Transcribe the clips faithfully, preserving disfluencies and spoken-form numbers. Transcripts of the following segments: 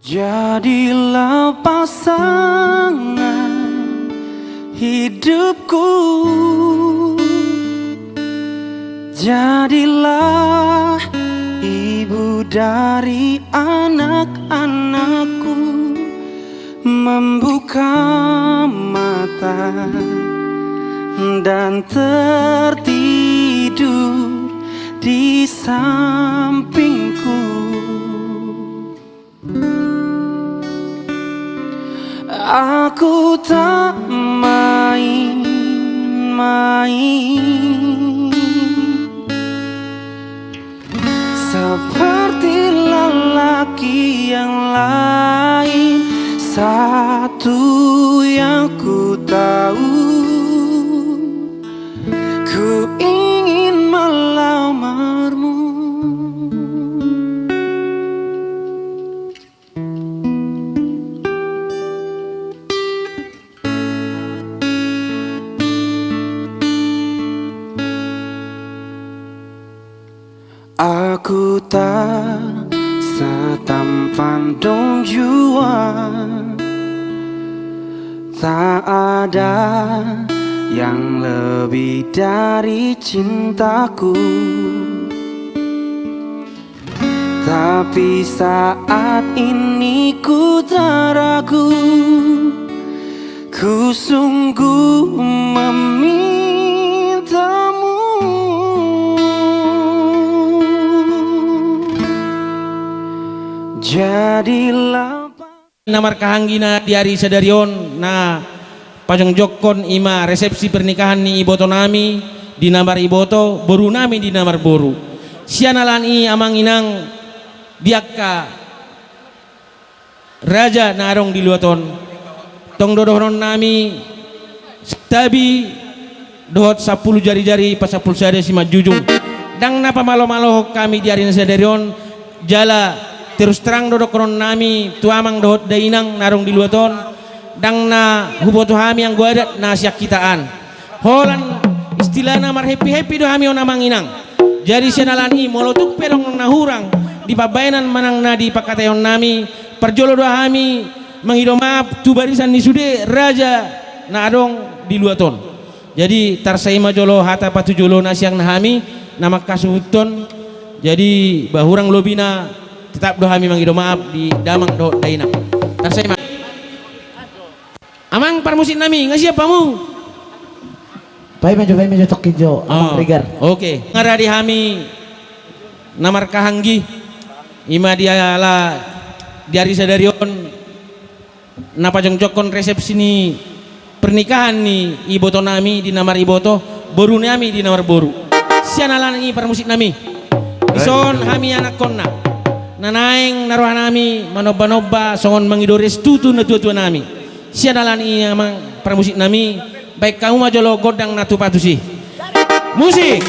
Jadilah pasangan hidupku, jadilah ibu dari anak-anakku, membuka mata dan tertidur di sampingku. Aku tak main-main seperti lelaki yang lain. Satu yang ku tahu, ku ingin melamarmu. Aku tak setampan dong jua, tak ada yang lebih dari cintaku. Tapi saat ini ku tak ragu, ku sungguh memintamu. Jadilah na marhahaanggi na di ari sadari on, na pajongjongkon i ma resepsi pernikahan ni ibotonami di na mariboto, borunami di na marboru. Sian ala ni i, amang inang, di angka raja na adong di luat on, tong do dohononnami, santabi dohot sampulu jari-jari pasampulu sada simanjujung. Ndang na pamalo-malohon hami di ari na sadari on, jala terus terang do dohononnami tu amang dohot dainang na adong di luat on, ndang na huboto hami anggo adat na sian hita an. Holan istilahna marhappy-happy do hami on, amang inang. Jadi sian ala ni i, molo tung pe adong na hurang di pambahenan manang na di pangkataionnami, parjolo do hami mangido maaf tu barisan ni sude raja na adong di luat on. Jadi tarsai ma jolo hata patujolo na sian hami na manghasuhuthon. Jadi ba hurang lobina tetap do hami mangido maaf di damang dohot dainang. Tarsai ma. Amang parmusiknami, nga siap hamu? Paima jo, paima jo, tokkin jo, amang Regar. Oke. Nga rade hami na marhahaanggi, i ma di ala di ari sadari on na pajongjongkon resepsi ni pernikahan ni ibotonami di na mariboto, borunami di na marboru. Sian ala ni i, parmusiknami, dison hami anakkonna na naeng na rohanami manomba-nomba songon mangido restu tu natua-tuanami. Sian ala ni i, amang parmusiknami, baen hamu ma jolo gondang na tupa tusi. Musik.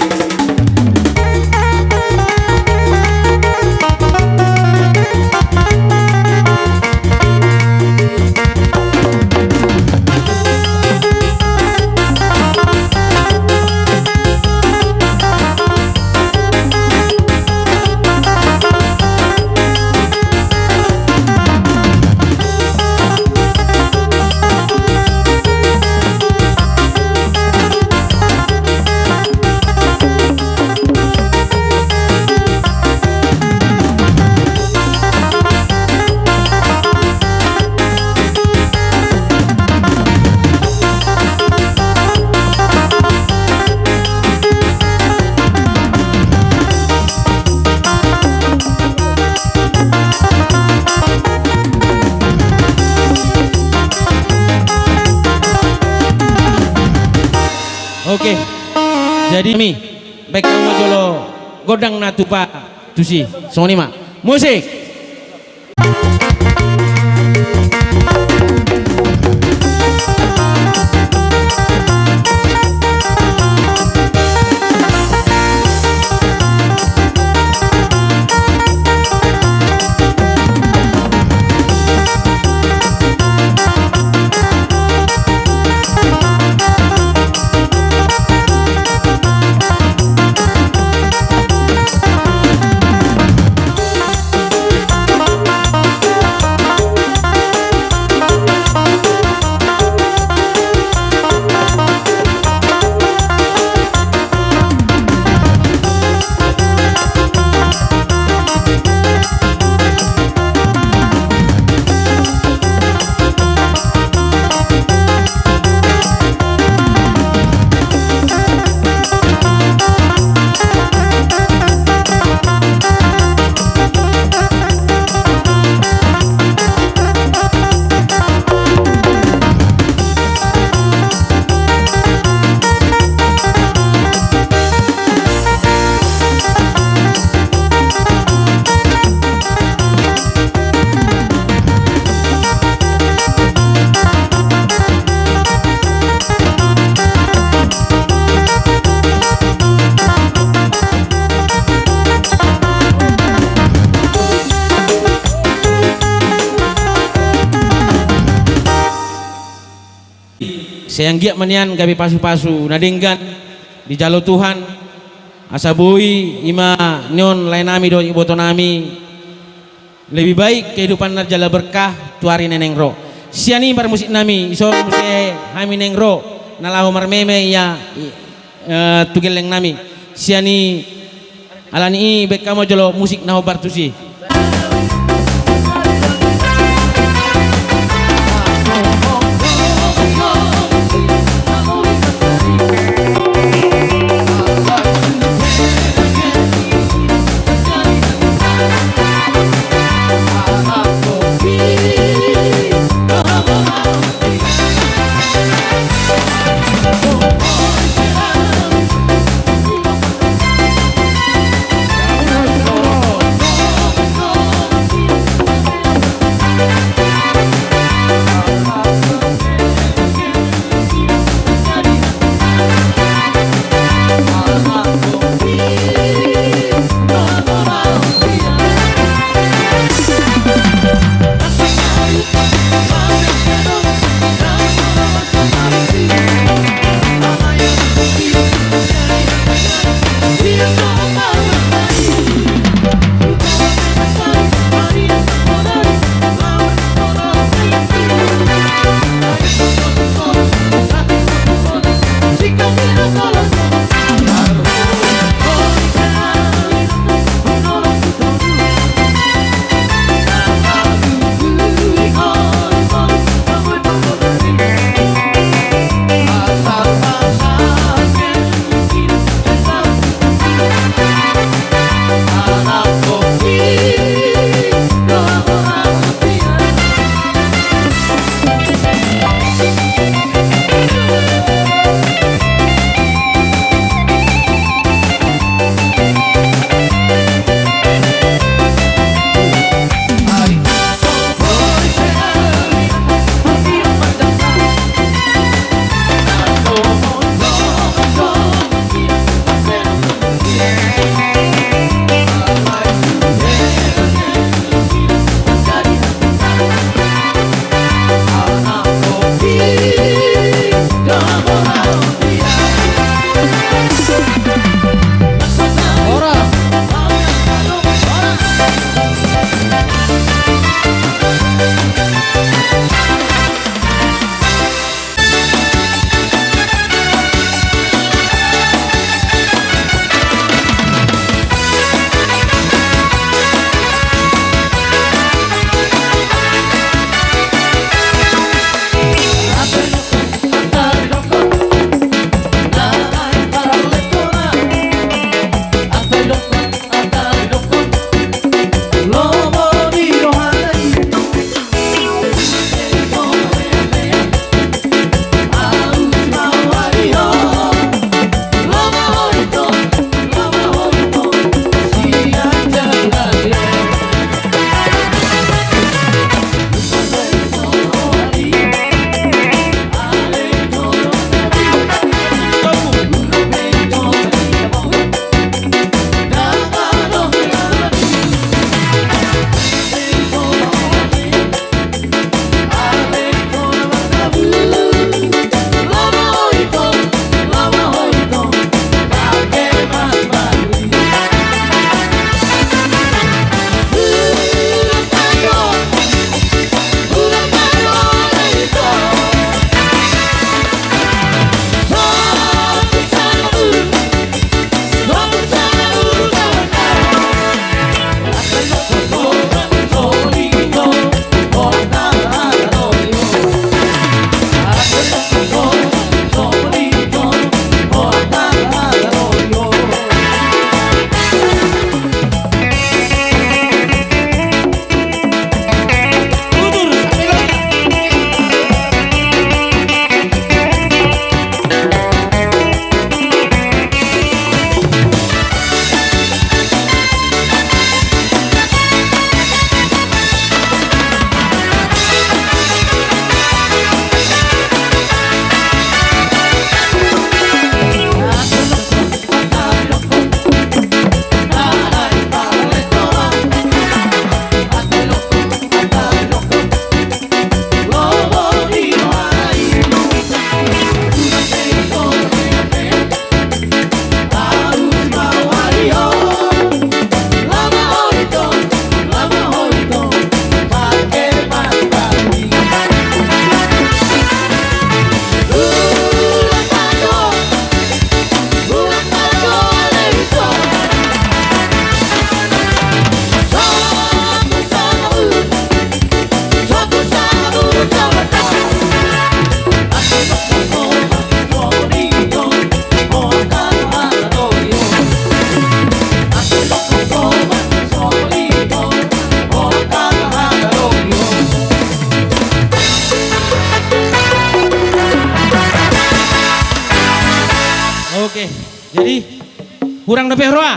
Oke. Jadi mi, baen hamu ma jolo gondang na tupa tusi. Songon i ma. Musik. Sai anggiat ma nian gabe pasu-pasu na denggan dijalo Tuhan, asa boi i ma nion laenami dohot ibotonami, lebih baik kehidupanna jala berkah tu ari na naeng ro. Sian i marmusiknami, ison muse hami naeng ro na laho marmeme ia, i, eh, tu gellengnami. Sian i, alani i baen hamu jolo musik na hombar tusi. Jadi, hurang dope roha.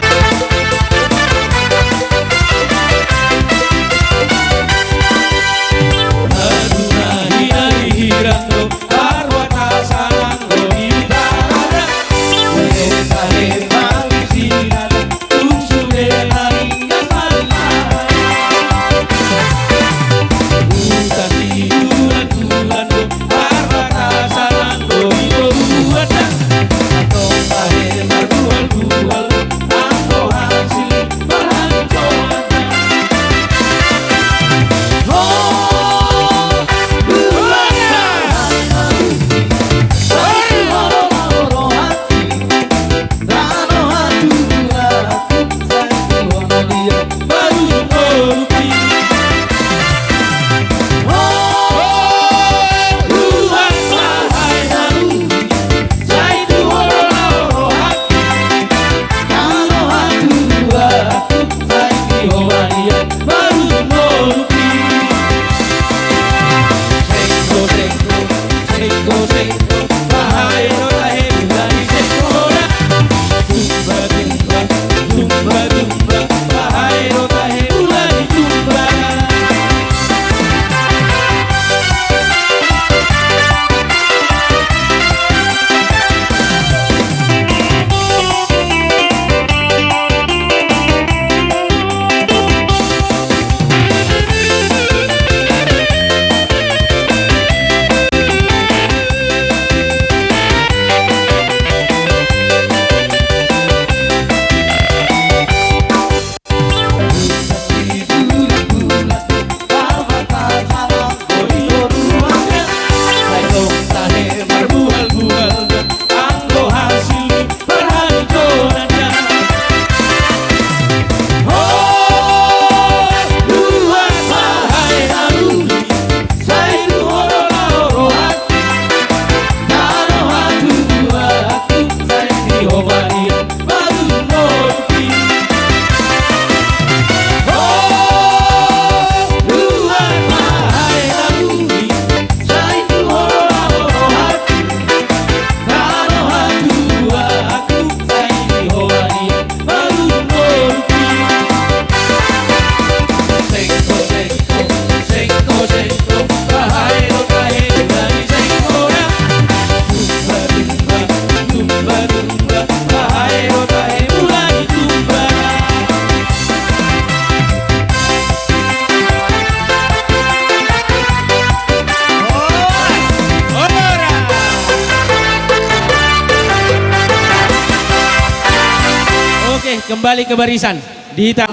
Oke, kembali ke barisan. Di hita.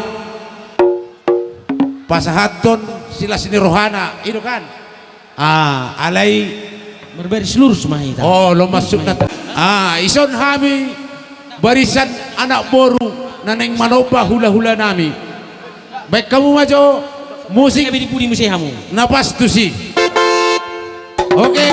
Pasahathon silas ni rohana, i do kan? Ah, alai marbaris lurus ma hita. Oh, lomo masuk na. Ah, ison hami barisan anak boru na naeng manomba hula-hula nami. Baen hamu ma jo musik. Gabe di pudi muse hamu. Na pas tusi. Oke.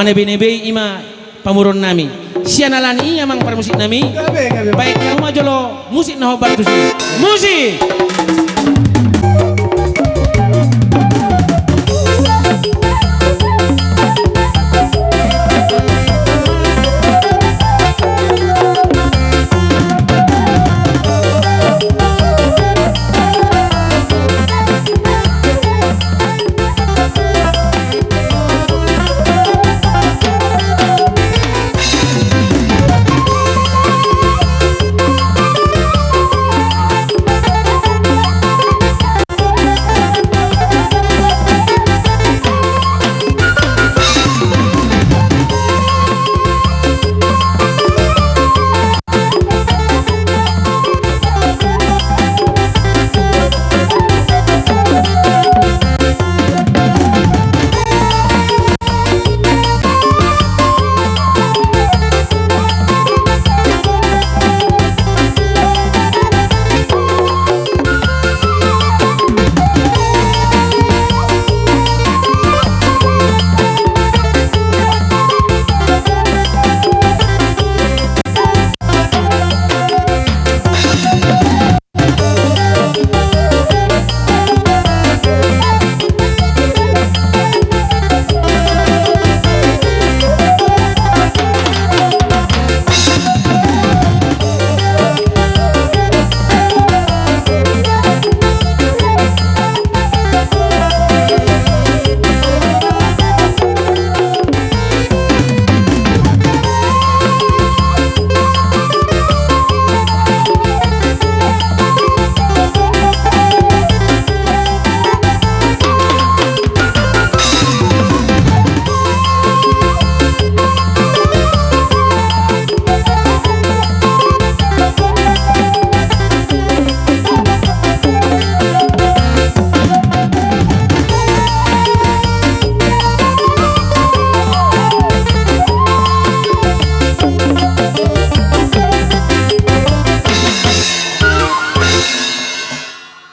Gabe na bei i ma pamoruon nami. Sian ala ni i amang parmusik nami. Gabe, gabe. Baen hamu ma jolo musik na hombar tusi. Musik.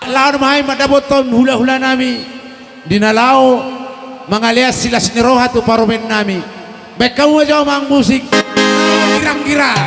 Laho ma hami mandapothon hula-hula nami di na laho mangalean silas ni roha tu parumaen nami. Baen hamu ma jo amang musik. Girang-girang.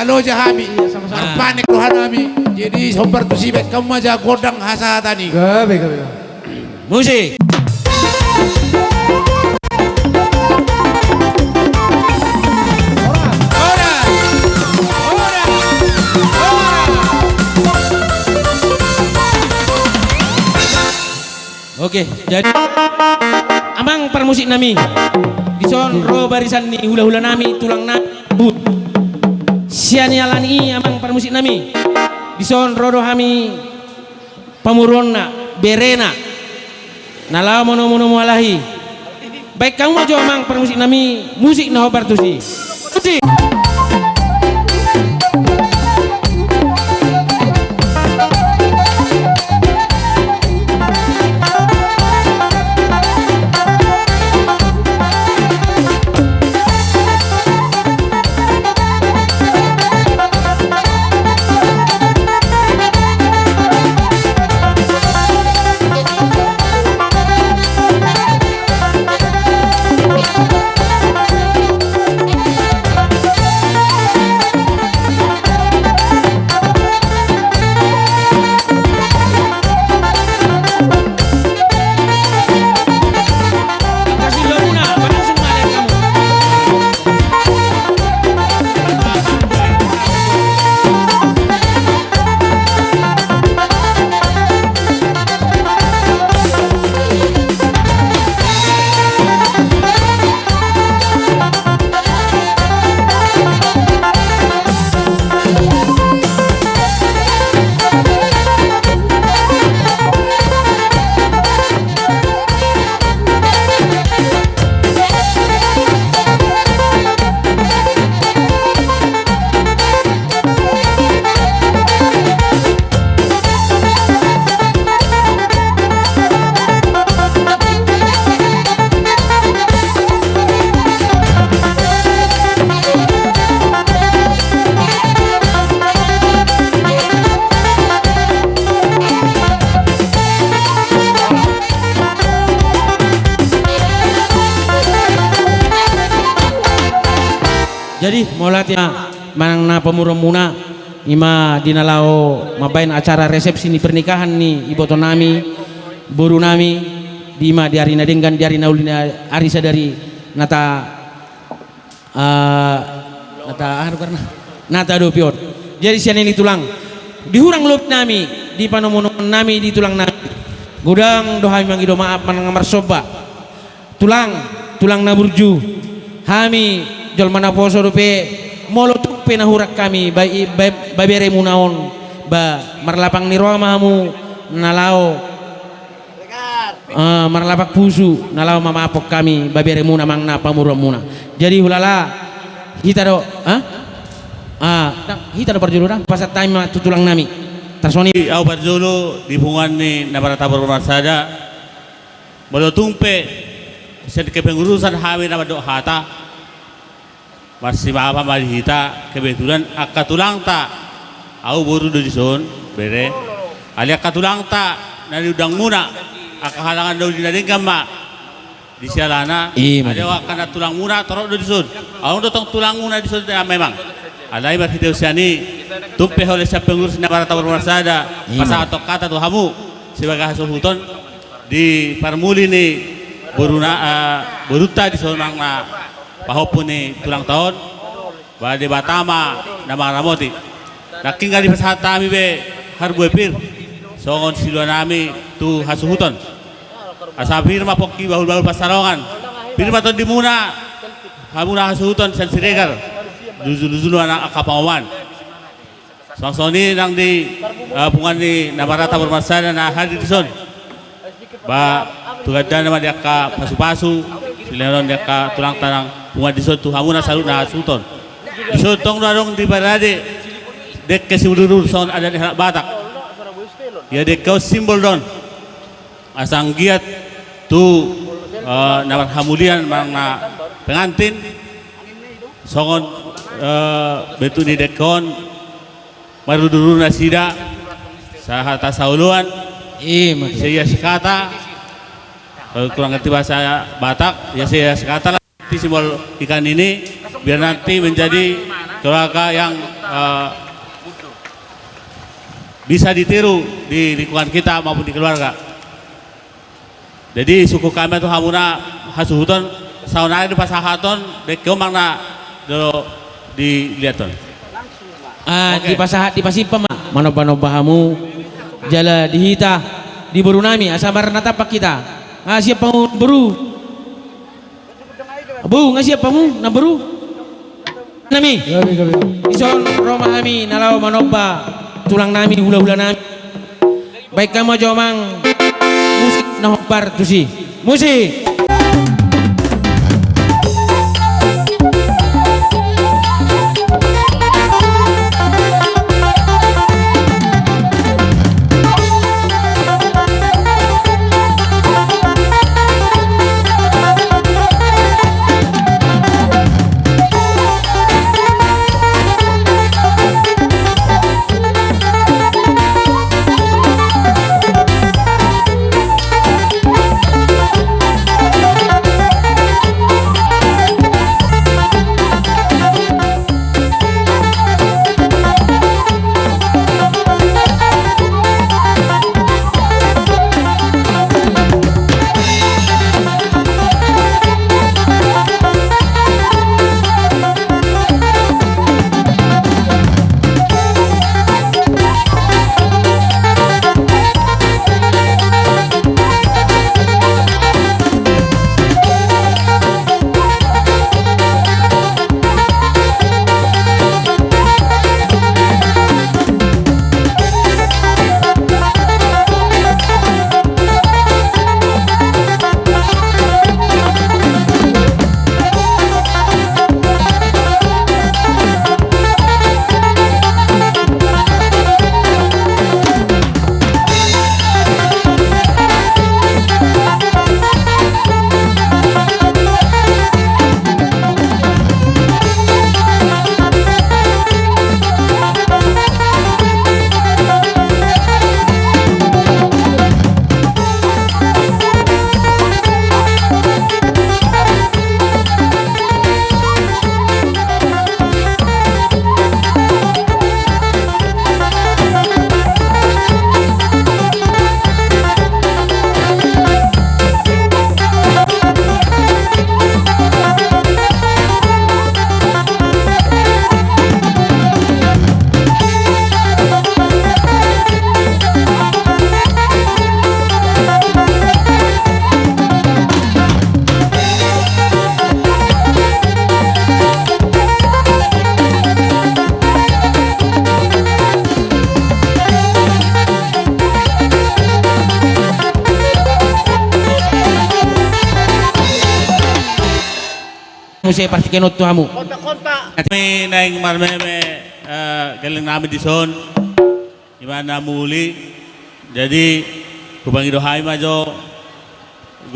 loja hami. Iya, sama-sama. Marpanek roha nami. Jadi, hombar tusi, baen hamu ma jala gondang hasahatan i. Gabe, gabe, gabe. Musik. Ora. Ora. Ora. Oke, jadi amang parmusik nami, dison ro barisan ni hula-hula nami, tulang nami. Sian i ala ni i, amang parmusik nami, dison ro do hami pamoruonna, berena, na laho manomu-nomu halahi. Baen hamu ma jo, amang parmusik nami, musik na hombar tusi. Musik. Jadi, mauliate ma manang na pamoruonmuna, i ma di na laho mambaen acara resepsi ni pernikahan ni iboto nami, boru nami, di ma di ari na denggan, di ari na uli, na ari sadari na ta, eh, na ta, aha do goarna? Na taadopi on. Jadi sian i, tulang, di hurang lobi nami, di panomu-nomuon nami, di tulang nami, godang do hami mangido maaf manang marsomba. Tulang, tulang na burju, hami jolma naposo dope, molo tung pe na hurang hami ba-, ba-, baberemuna on, ba marlapang ni roha ma hamu na laho, eh, marlapang pusu na laho mamaaphon hami baberemuna manang na pamoruonmuna. Jadi hulala, hita do, ha? Ah, ndang, hita do parjolo da, pasahat hami ma tu tulang nami. Tarsongon i. Ahu parjolo di punguan ni na martabor marsada. Molo tung pe sian kepengurusan hami na mandok hata, marsimaafan ma di hita, kebetulan angka tulangta, ahu boru do dison, bere. Alai angka tulangta na niundangmuna, angka halangan na uli na denggan ma di sialana. I ma. Alai angka na tulangmuna torop do dison. Adong do tong tulangmuna dison memang. Alai marhitehon sian i, tung pe holan sian pengurus na martabor marsada, i ma, pasahathon hata tu hamu sebagai hasuhuton di parmuli ni boruna, eh, borunta dison manang na pahompu ni tulangta on, ba Debata ma na mangaramoti. Nangkin nga dipasahat hami be harbue pir songon silua nami tu hasuhuton. Asa pir ma pongki bahul-bahul pansalongan. Pir ma tondimuna, hamuna hasuhuton sian Siregar. Lujuluju ma nang angka pangomoan. Songon i nang di, eh, punguan ni na martabor marsada na hadir dison. Ba tu gandana ma di angka pasupasu, silehon di angka tulangta nang punguan dison tu hamuna saluhutna hasuhuton. Dison tong do adong diparade dengke simudurudur songon adat ni halak Batak. Ia dengke on simbol do on. Asa anggiat tu, eh, na marhamulian manang na pengantin, songon, eh, bentuk ni dengke on, marudurudur nasida, sahata saoloan, i ma, seias kata, kalau kurang ngerti bahasa Batak, ya seias kata lah. Simbol ikan ini, biar nanti menjadi keluarga yang eh, bisa ditiru di lingkungan kita maupun di keluarga. Jadi, sungkun hami ma tu hamuna hasuhuton, saonari dipasahathon, dengke on manang na jolo diliathon. Ah, oke. Dipasahat, dipasipa ma. Manomba-nomba hamu, jala di hita, di boru nami, asa marnatampak hita. Nga siap hamu boru? Boru, nga siap hamu, namboru? Nami. Gabe, gabe. Dison ro ma hami na laho manomba tulang nami, hula-hula nami. Baen hamu jo amang musik na hombar tusi. Musik. Muse partingkian on tu hamu. Hami naeng marmeme, eh, gelleng nami dison. Ima na muli. Jadi, hupangido hami ma jo.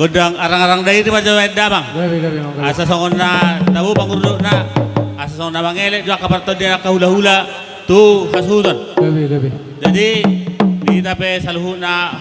Gondang arang-arang dairi ma jo, eh, damang. Gabe, gabe, gabe. Asa songon na tabo pangurdotna. Asa songon na mangelek jo angka partondian, angka hula-hula tu hasuhuton. Gabe, gabe. Jadi, di hita pe saluhutna,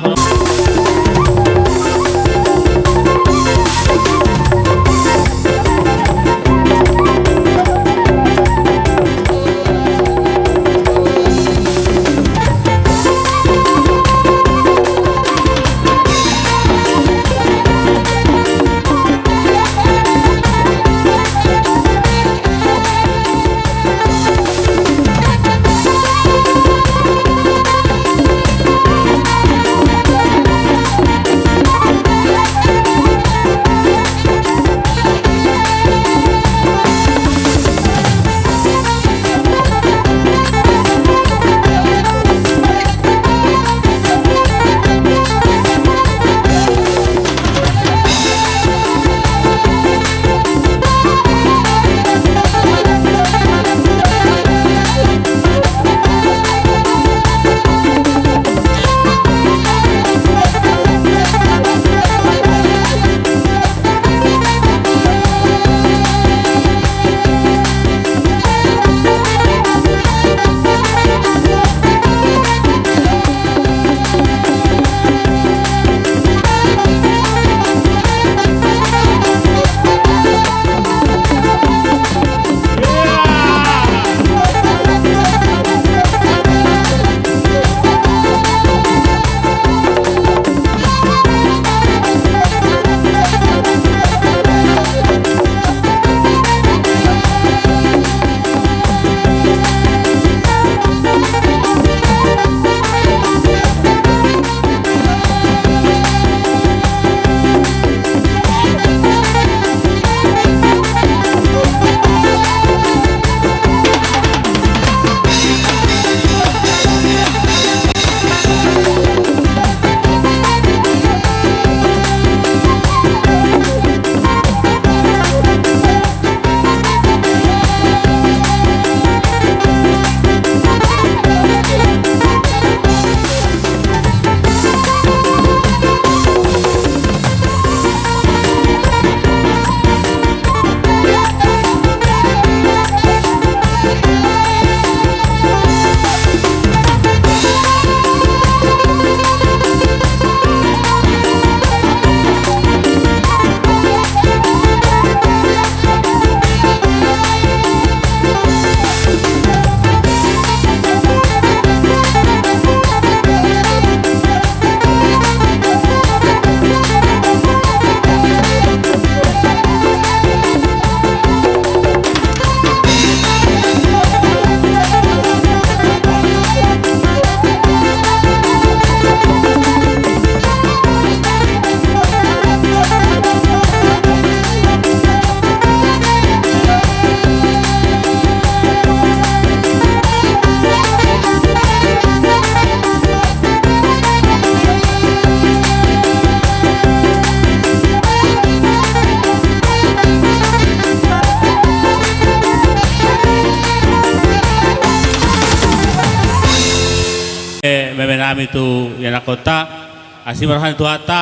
hami tu ianakhonta. Asi ma roha ni Tuhanta,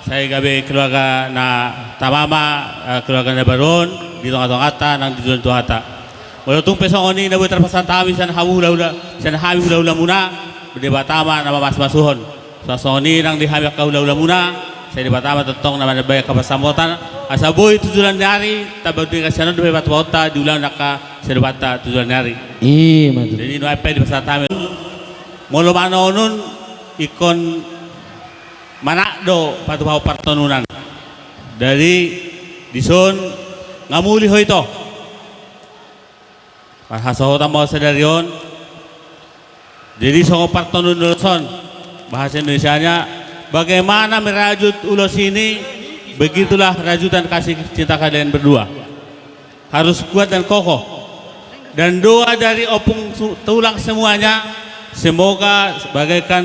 sai gabe keluarga na tama ma, eh, keluarga na baru on di tonga-tonganta nang di joloan ni Tuhanta. Molo tung pe songon i na boi tarpasahat hami sian hamu hula-hula, sian hami hula-hulamuna, Debata ma na mamas-masuhon. Songon i nang di hami angka hula-hulamuna, sai Debata ma tongtong na manambai angka pansamotan, asa boi tu joloan ni ari, tamba denggan sian on dope patupaonta di ulaon angka siadopanta tu joloan ni ari. I ma tutu. Jadi nuaeng pe dipasahat hami. Molo manonun ingkon manat do patupahon partonunan. Jadi dison nga muli ho ito. Marhasohotan ma sadari on. Jadi songon partonun ulos on, bahasa Indonesianya, bagaimana merajut ulos ini, begitulah rajutan kasih cinta kalian berdua. Harus kuat dan kokoh. Dan doa dari Ompung su-, Tulang semuanya, semoga bagaikan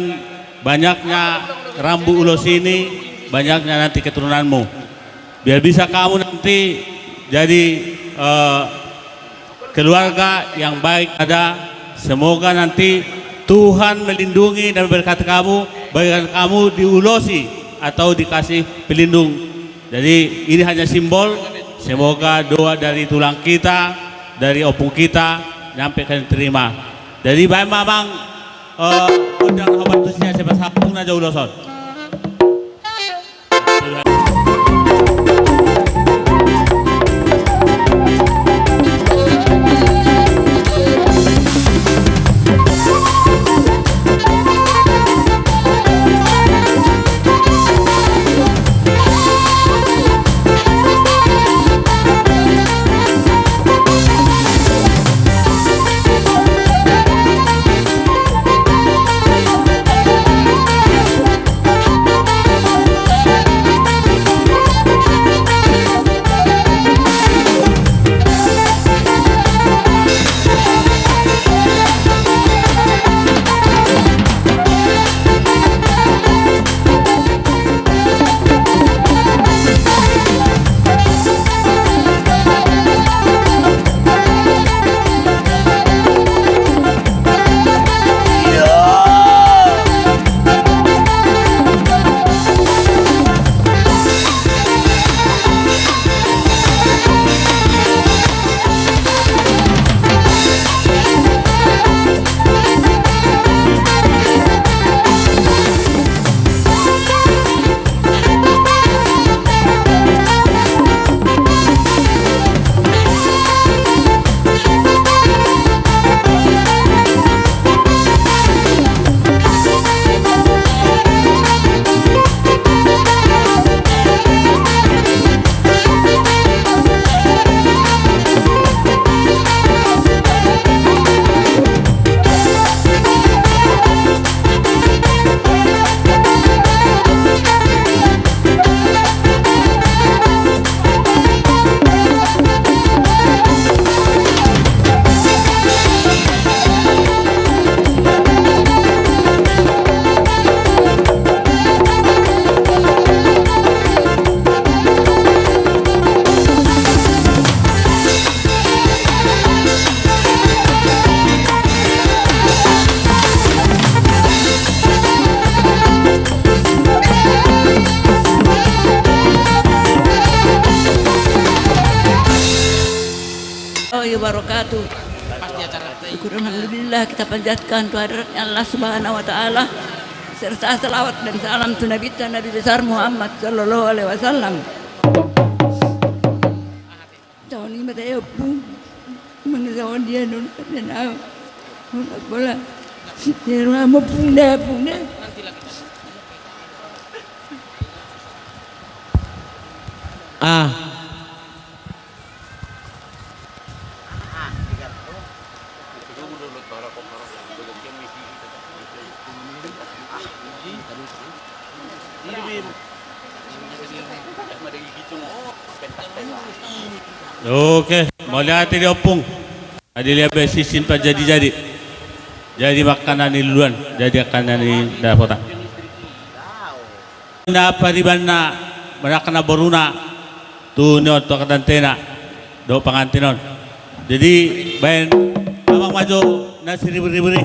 banyaknya rambu ulos ini, banyaknya nanti keturunanmu. Biar bisa kamu nanti jadi, eh, keluarga yang baik ada. Semoga nanti Tuhan melindungi dan memberkati kamu, bagaikan kamu diulosi atau dikasih pelindung. Jadi ini hanya simbol. Semoga doa dari tulang kita, dari ompung kita, nyampe kalian terima. Jadi baen ma amang, eh, gondang na hombar tusi, asa pasahat ompung na jo ulos on. Wabarakatuh. Syukur alhamdulillah kita panjatkan tu hadirat Allah Subhanahu wa Ta'ala, serta salawat dan salam tu Nabi, Nabi besar Muhammad sallallahu alaihi wasallam. Taon i ma tahe ompung. Mangkatai dia nun dan au. Nun bola. Dia rumah ompung da, ompung da. Ah. Oke, mauliate di ompung. Adili abe sisin pa jadi-jadi. Jadi makanan ni luluan, jadi makanan ni dapotan. Na paribanna, manang na boruna, tu ni on tu angka tantena dohot pangantin on. Jadi baen amang ma jo na siribur-ribur i.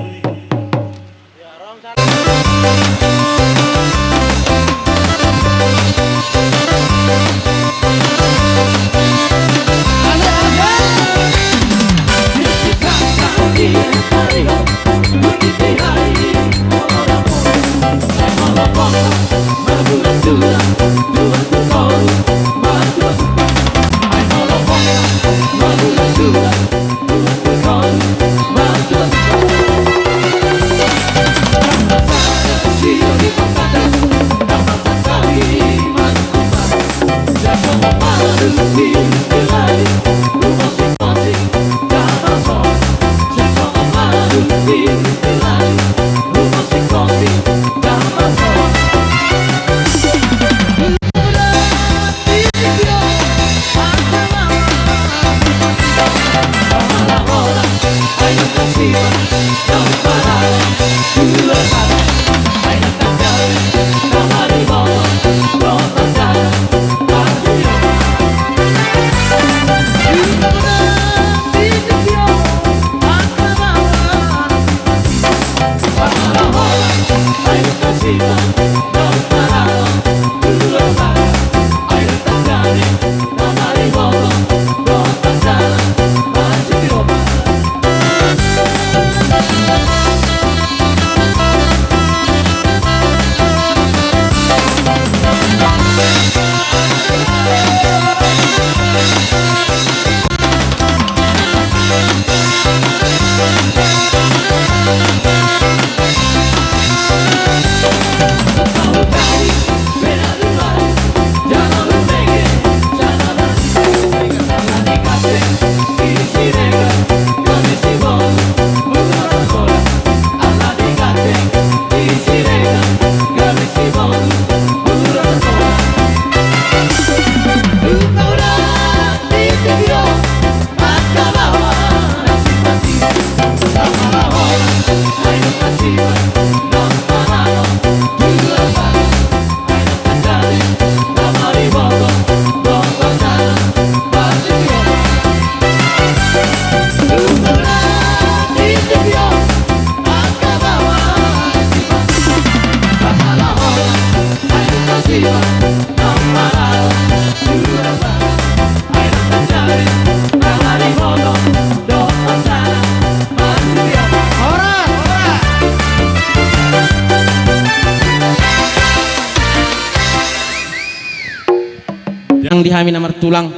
Nang di hami na martulang,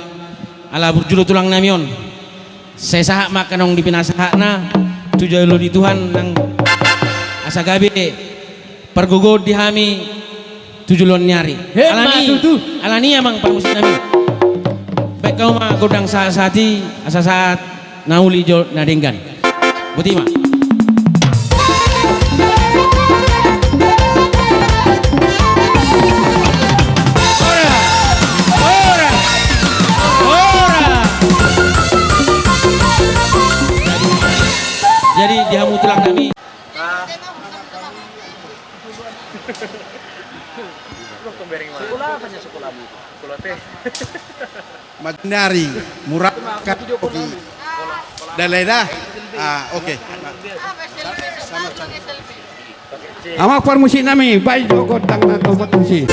ala burju do tulang nami on. Sai sahat ma angka naung dipinasahatna tu jolo ni Tuhan nang asa gabe pargogoon di hami tu joloan ni ari. He, alani, ma tutu. Alani amang parmusik nami. Baen hamu ma gondang sahat-sahat i asa sahat na uli jo na denggan. Botima. Ora! Ora! Ora! Jadi di hamu tulang nami. Sekolah apa sih sekolahmu? Sekolah teh. Madnari, murah. Dalai dah. Ah, oke. Amang parmusik nami, baen jo gondang na topat musik.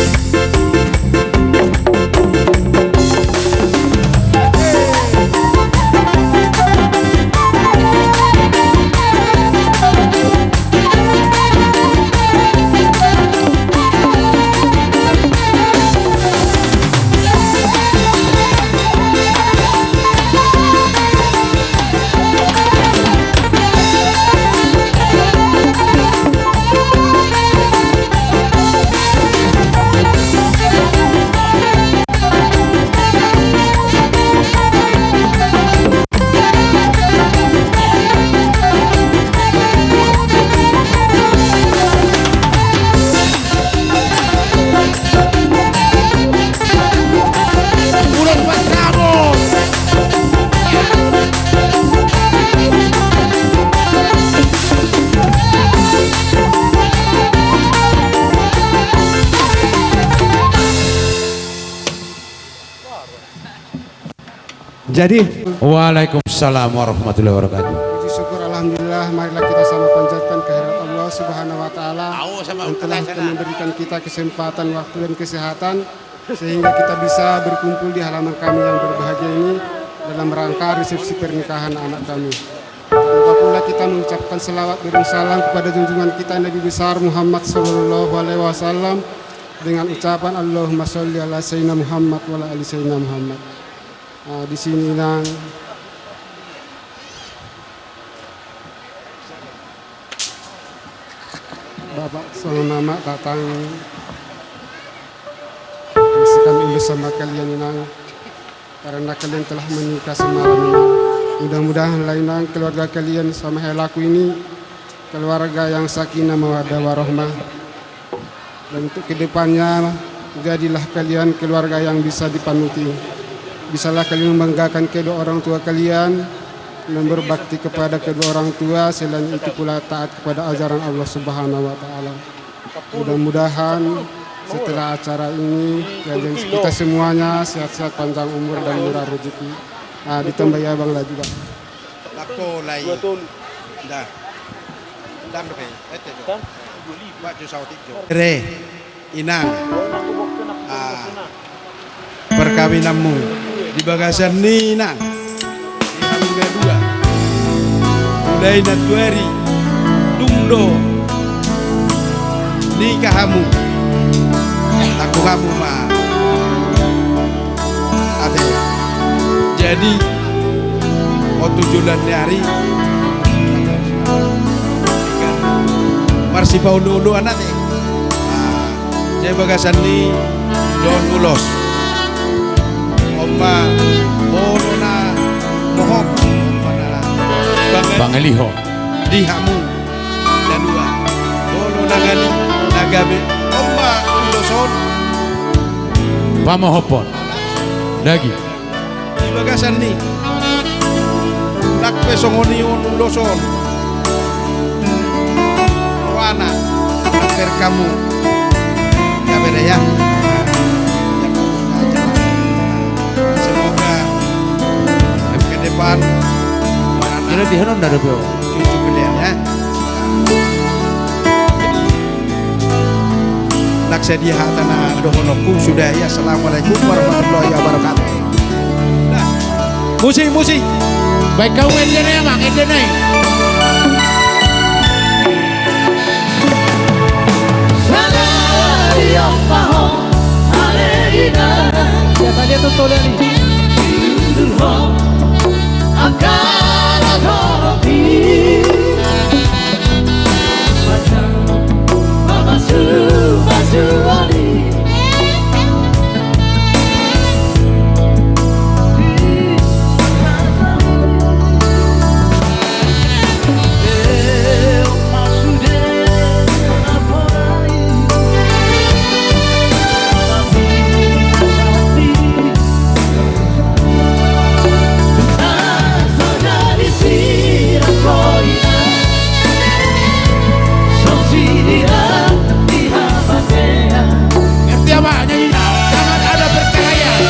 Jadi, waalaikumsalam warahmatullahi wabarakatuh. Puji syukur, alhamdulillah, marilah kita sama panjatkan kehadirat Allah Subhanahu wa Ta'ala yang telah memberikan kita kesempatan, waktu, dan kesehatan sehingga kita bisa berkumpul di halaman kami yang berbahagia ini dalam rangka resepsi pernikahan anak kami. Tak lupa pula kita mengucapkan selawat beriring salam kepada junjungan kita Nabi besar Muhammad sallallahu alaihi wasallam dengan ucapan Allahumma sholli ala sayyidina Muhammad wa ala ali sayyidina Muhammad. Ah, di sini nang Bapak sama Mama datang. Masih kami bersama kalian, Inang. karena kalian telah menikah semalam ini. Mudah-mudahan lah, Inang, keluarga kalian sama helaku ini keluarga yang sakinah mawaddah warahmah. Dan untuk kedepannya, jadilah kalian keluarga yang bisa dipanuti. Bisalah kalian membanggakan kedua orang tua kalian dan berbakti kepada kedua orang tua, selain itu pula taat kepada ajaran Allah Subhanahu wa Ta'ala. Mudah-mudahan setelah acara ini, kalian, kita semuanya sehat-sehat, panjang umur dan murah rezeki. Ah, ditambahi abang lagi, Bang. Lapo lai. Dua tolu. Dah. Dang dope. Ete jo. Dang? Dua lima. Baju saotik jo. Re, Inang. Ah. Perkawinanmu di bagasan ni, Inang. Di hamu na dua. Mulai nantuari tung do nikah hamu. Tanggung hamu ma. Ate. Jadi, on tu joloan ni ari marsipaolo-oloan, ate. Ah, jadi bagasan ni dohot ulos. On ma, olo na mohop, on ma na pangalihon di hamu. Dadua, olo na ngali na gabe, on ma ulos on. Pamohopon. Dagi. Di bagasan ni. Nang pe songon i on ulos on. Rohana. Nang pe hamu. Gabe da, ya. Semoga ke depan. Jadi di hanon na dope. Cucu pilihan, ya. Nang sadia hata na dohononku, sudahi. Assalamualaikum warahmatullahi wabarakatuh. Musik, musik. Baen hamu ende nai, Amang, ende nai. Siapa dia tu tolong ni? Ngerti, Ama? Nyanyi. Jangan ada berkelahi.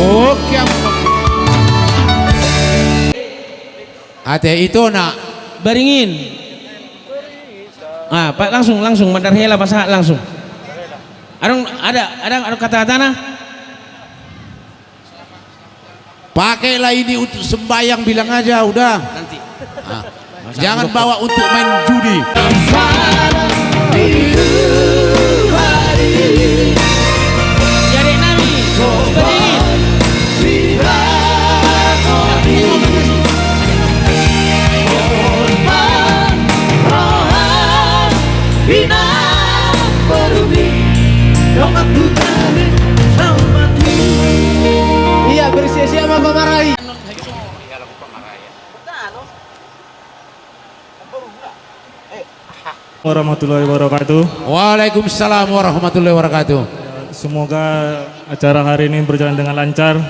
Oke, Amang. Ate, itu na. Baringin. Ah, Pak, langsung, langsung, mandar hela, pasahat langsung. Adong, ada, ada, ada kata-kata na? Pakailah ini untuk sembahyang, bilang aja, udah. Nanti. Ah. Jangan bawa untuk main judi. Jadi nami, seperti ini. Iya, bersia-sia ma pamarai. Warahmatullahi wabarakatuh. Waalaikumsalam warahmatullahi wabarakatuh. Semoga acara hari ini berjalan dengan lancar.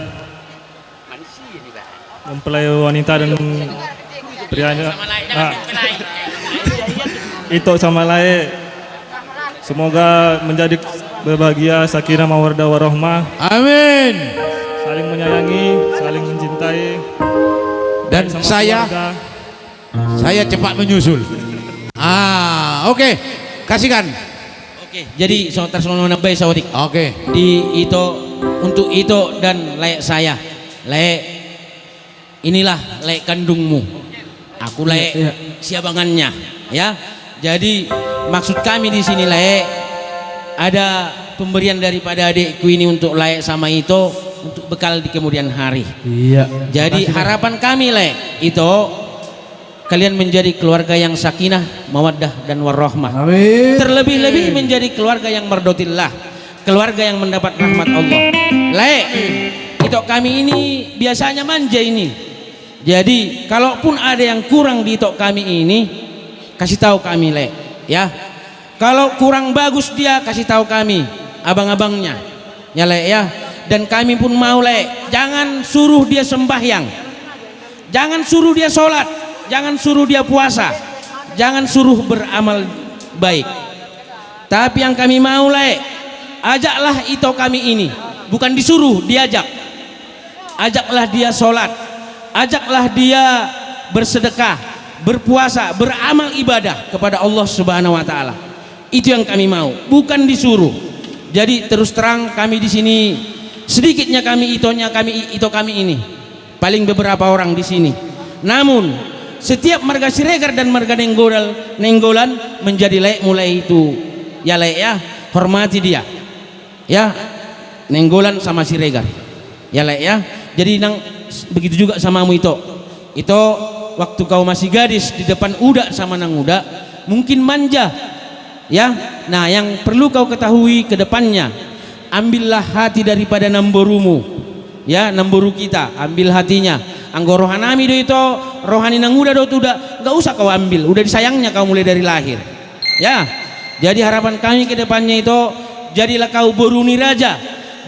Mempelai wanita dan prianya, ah, Ito sama Lae. Semoga menjadi berbahagia, sakinah, mawaddah, warahmah. Amin. Saling menyayangi, saling mencintai. Dan sama saya, keluarga. Saya cepat menyusul. Ah, oke. Kasihkan. Oke, jadi so, tarsongon on, nambai saotik. Oke. Di Ito, untuk Ito dan Lae saya. Lae, inilah Lae kandungmu. Aku Lae, iya, iya, siabangannya, ya. Jadi, maksud kami di sini, Lae, ada pemberian daripada adikku ini untuk Lae sama Ito untuk bekal di kemudian hari. Iya. Jadi, makasih, Lae, harapan kami, Lae, Ito, kalian menjadi keluarga yang sakinah, mawaddah, dan warahmah. Amin. Terlebih-lebih menjadi keluarga yang mardotillah, keluarga yang mendapat rahmat Allah. Lae, Ito kami ini biasanya manja ini. Jadi, kalaupun ada yang kurang di Ito kami ini, kasih tahu kami, Lae, ya. Kalau kurang bagus dia, kasih tahu kami, abang-abangnya. Ya, Lae, ya. Dan kami pun mau, Lae, jangan suruh dia sembahyang. Jangan suruh dia sholat. Jangan suruh dia puasa. Jangan suruh beramal baik. Tapi yang kami mau, Lae, ajaklah Ito kami ini. Bukan disuruh, diajak. Ajaklah dia sholat. Ajaklah dia bersedekah, berpuasa, beramal ibadah kepada Allah Subhanahu wa Ta'ala. Itu yang kami mau, bukan disuruh. Jadi, terus terang, kami di sini, sedikitnya kami, Itonya kami, Ito kami ini, paling beberapa orang di sini. Namun, setiap marga Siregar dan marga Nainggolan, Nainggolan menjadi Laemu, Lae, itu. Ya, Lae, ya, hormati dia. Ya, Nainggolan sama Siregar. Ya, Lae, ya. Jadi, nang begitu juga sama mu, Ito. Ito, waktu kau masih gadis, di depan uda sama nang uda, mungkin manja. Ya, nah, yang perlu kau ketahui ke depannya, ambillah hati daripada namborumu. Ya, namboru kita, ambil hatinya. Anggo rohanami do, Ito, roha ni nang uda dohot uda, nggak usah kau ambil, udah disayangnya kau mulai dari lahir. Ya, jadi harapan kami ke depannya, Ito, jadilah kau boru ni raja.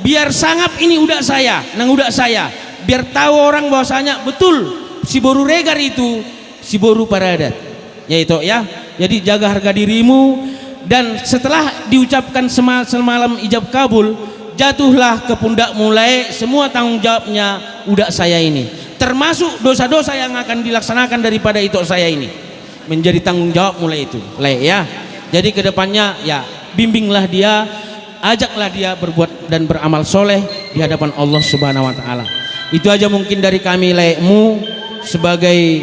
Biar sangap ini uda saya, nang uda saya. Biar tahu orang bahwasanya betul si boru Regar itu si boru paradat. Ya, Ito, ya. Jadi, jaga harga dirimu. Dan setelah diucapkan sema-, semalam ijab kabul, jatuhlah ke pundakmu, Lae, semua tanggung jawabnya uda saya ini. Termasuk dosa-dosa yang akan dilaksanakan daripada Ito saya ini. Menjadi tanggung jawabmu, Lae, itu, Lae, ya. Jadi, ke depannya, ya, bimbinglah dia, ajaklah dia berbuat dan beramal soleh di hadapan Allah Subhanahu wa Ta'ala. Itu aja mungkin dari kami, Laemu, sebagai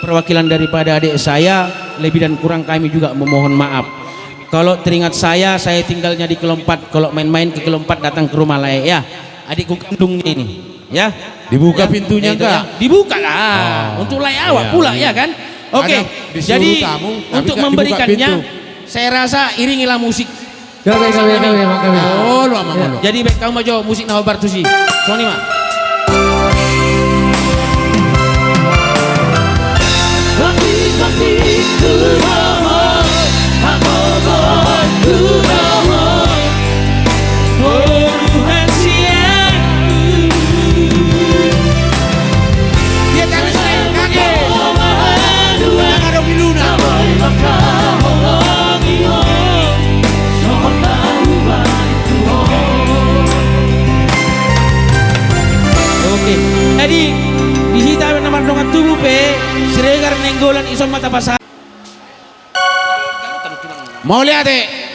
perwakilan daripada adik saya. Lebih dan kurang kami juga memohon maaf. Kalau teringat saya, saya tinggalnya di Kelompat. Kalau main-main ke Kelompat, datang ke rumah, Lae, ya. Adikku kandungnya ini. Ya. Dibuka pintunya enggak? Ya, itu, ya. Dibuka lah. Oh, untuk Lae awak pula, iya, ya kan? Oke. Kadang disuruh tamu, tapi enggak dibuka pintu. Jadi, untuk memberikannya, saya rasa iringilah musik. Gabe, gabe, gabe, gabe. Oh, lu aman, lu. Jadi, baen hamu ma jo musik na hombar tusi. Songon i ma. Oke, jadi di hita na mardongan tubu pe, Siregar, Nainggolan, ison ma tapasahat. Mauliate.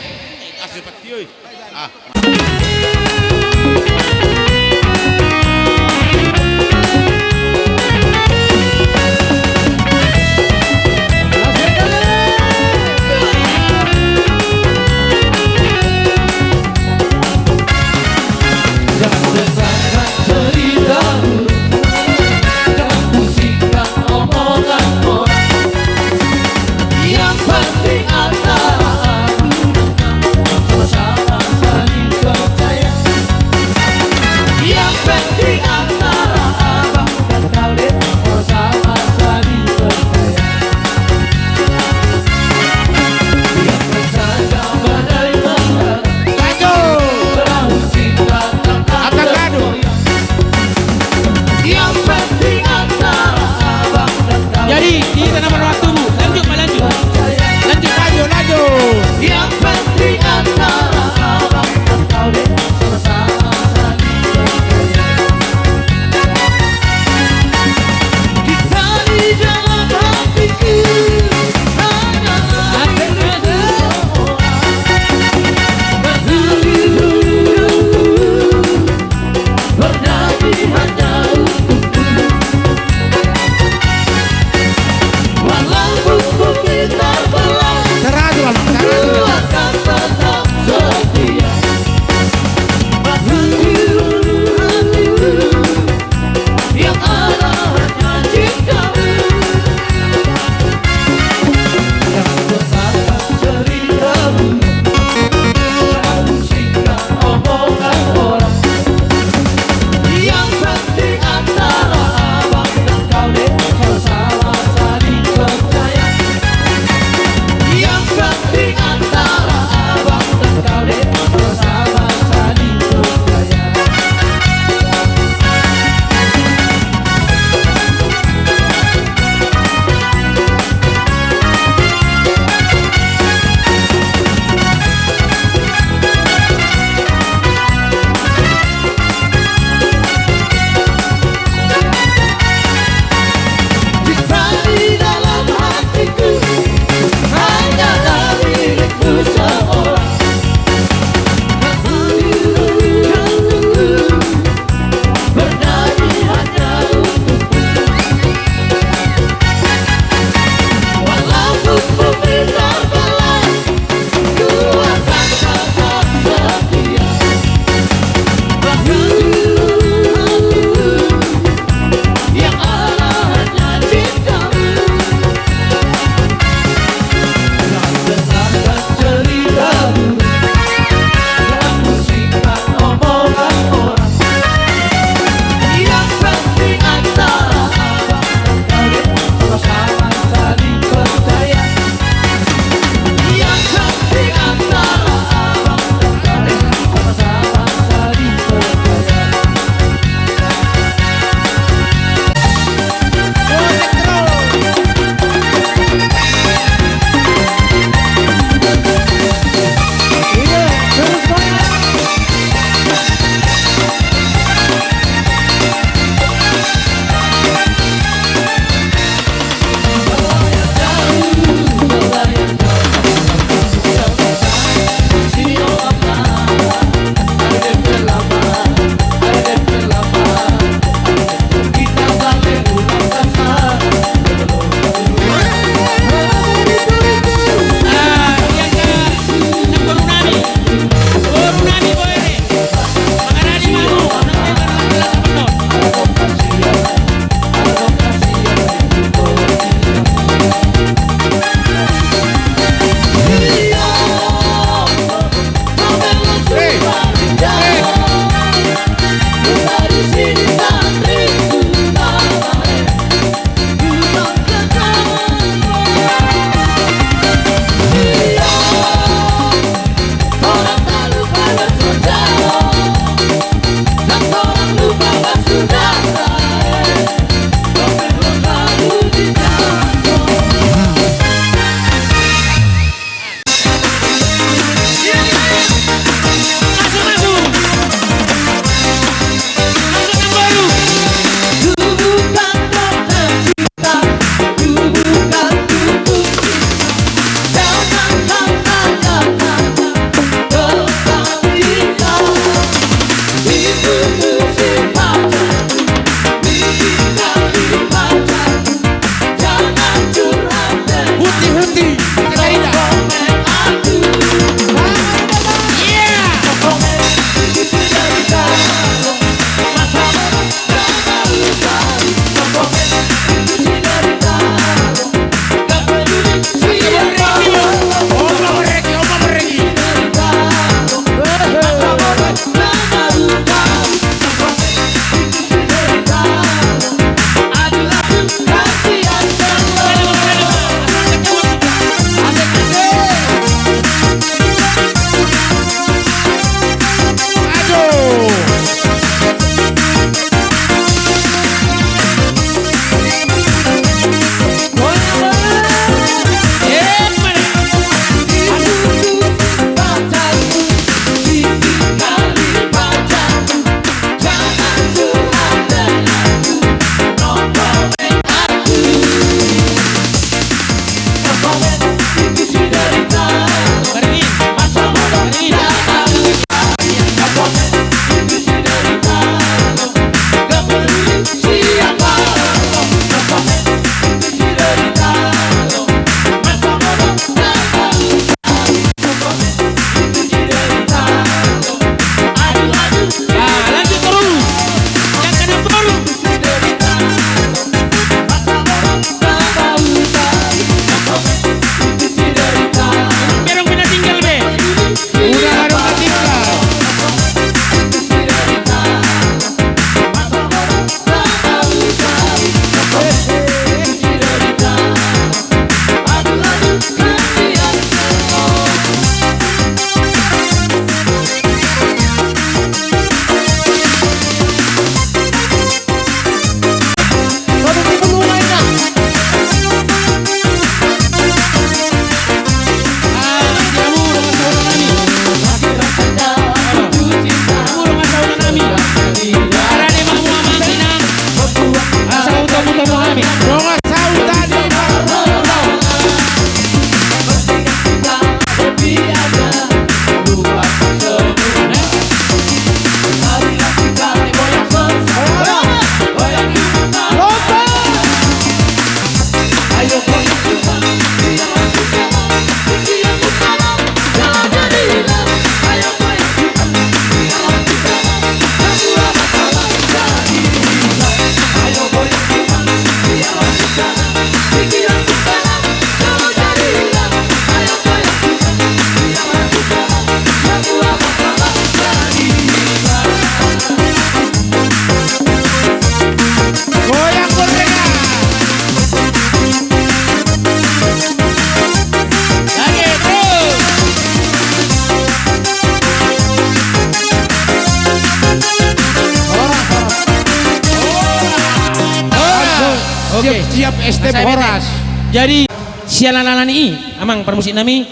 Siap, S T M Horas. Jadi sian ala-ala ni i, amang parmusik nami,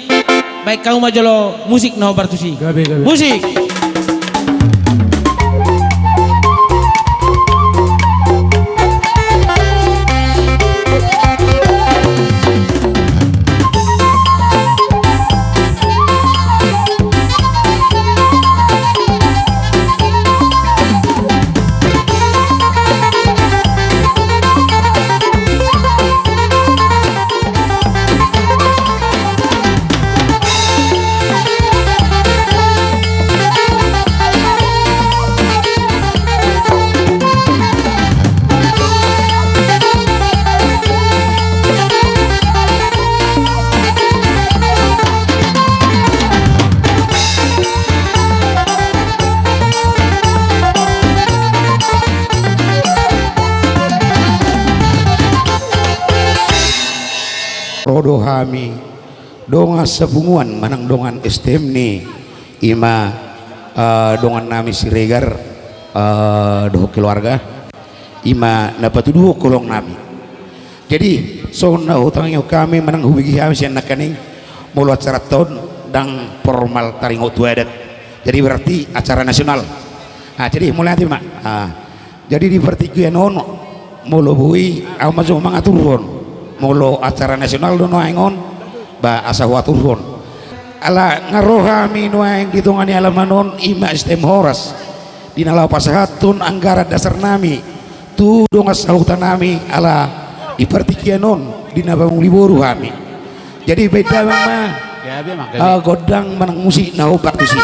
baen hamu ma jolo musik na hombar tusi. Gabe, gabe. Musik. Ro do hami dongan sapunguan manang dongan S T M ni, ima, eh, dongan nami Siregar, eh, dohot keluarga, ima na patuduhon holong nami. Jadi songon na hutangihon hami manang hubege hami sian nangkaning, molo acara on ndang formal taringot tu adat. Jadi berarti acara nasional. Ah, jadi mulai nanti, Mak. Ah, jadi di partingkian on, molo boi, ahu ma jolo mangaturhon. Molo acara nasional do nuaeng on, ba asa huaturhon. Ala nga ro hami nuaeng di tonga ni alaman on, ima S T M Horas. Di na laho pasahathon anggaran dasar nami tu dongan sahuta nami, ala di partingkian on di na pamuli boru hami. Jadi baen damang ma, ah, gondang manang musik na hombar tusi.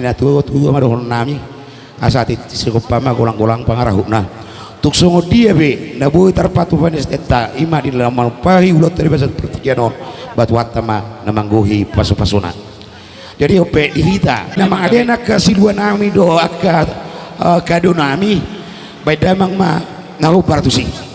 Natuatua ma dohonon nami, asa titik sigompa ma golang-golang pangarahutna. Tung songon dia pe na boi tarpatupa ni STNK-ta, i ma di na manumpahi ulaonta di bagasan partingkian on, ba Tuhanta ma na manggohi pasupasuna. Jadi on pe di hita na mangalehon angka silua nami dohot angka, eh, kado nami, baen damang ma na hombar tusi.